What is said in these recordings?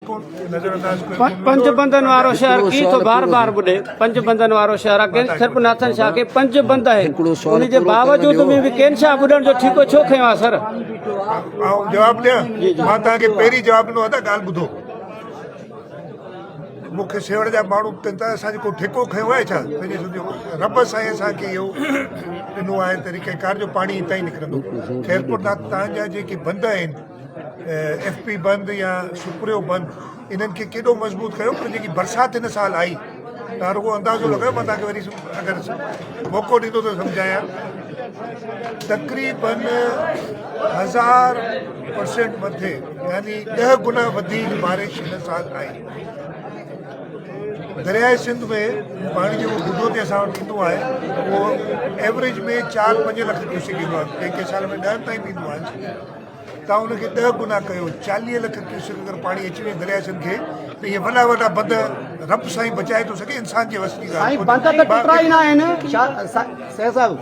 پنج بندن وارو شهر ڪيئن ٿو بار بار ٻڏي پنج بندن وارو شهر آهي ڪين صرف ناٿن شاهه کي پنج بند آهن ان جي باوجود ۾ به ڪين شاهه ٻڏڻ جو ٺيڪو ڇو کنيو آهي سر؟ آئون جواب ڏيان مان توهان کي پهرين جواب ڏنو ادا ڳالهه ٻڌو مون کي سيوهڻ جا ماڻهو چون ٿا اسان جيڪو ٺيڪو کنيو آهي ڇا پنهنجي سمجهو رب سائين اسان کي اهو ڏنو آهي طريقه ڪار جو پاڻي هتان ئي نڪرندو خيرپور تان جا جيڪي بند آهن ايف پي بند يا سپريو بند انهن کي ڪيڏو مضبوط ڪيو پر جيڪي برسات هن سال آئي تان رڳو اندازو لڳايو مان تان کي وري اگر موقعو ڏيندو ته سمجهايان تقريبن 1000% مٿي يعني 10 گنا وڌيڪ بارش هن سال آئي درياء سنڌ ۾ پاڻي جيڪو گڊو تي اسان وٽ ايندو آهي اهو ايوريج ۾ 4 5 لک ڪيوسڪ ايندو آهي ڪنهن ڪنهن سال ۾ 10 تائين به ايندو آهي توهان ان کي 10 گنا ڪيو 40 لک ڪيوسڪ اگر پاڻي اچي وڃي درياء سنڌ کي ته اهي وڏا وڏا بند رب سائين بچائي ٿو سگهي انسان جي وس جي ڳالهه سائين بند ته ٽٽرا ئي نه آهن سيد صاحب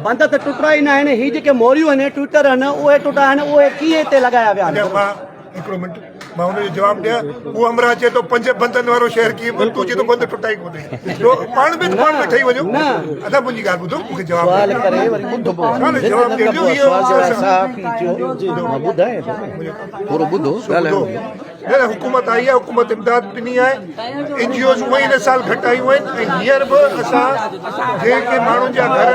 بند ته ٽٽرا ئي نه آهن هي جيڪي موريون آهن ٽوئٽر آهن اهي ٽٽا آهن اهي ڪيئن هتي لڳايا ويا آهن هڪڙو منٽ مان ان جو جواب ڏيان هو همراهه چئي ٿو پنج بندن وارو شهر ڪيئن بند تون چئي ٿو بند ٽٽا ئي ڪونهي تو پاڻ ۾ پاڻ ۾ ٺهي وڃو ادا منهنجي ڳالهه ٻڌو مون کي جواب سوال ڪري وري ٻڌبو نه نه جواب ڏيو اهو مان ٻڌايان ٿو ٿورو ٻڌو ڳالهايو نه نه حڪومت آئي آهي حڪومت امداد ڏني آهي اين جي اوز اونئن هن سال گهٽ آيون آهن ۽ هينئر به اسان جيڪي ماڻهن جا گهر.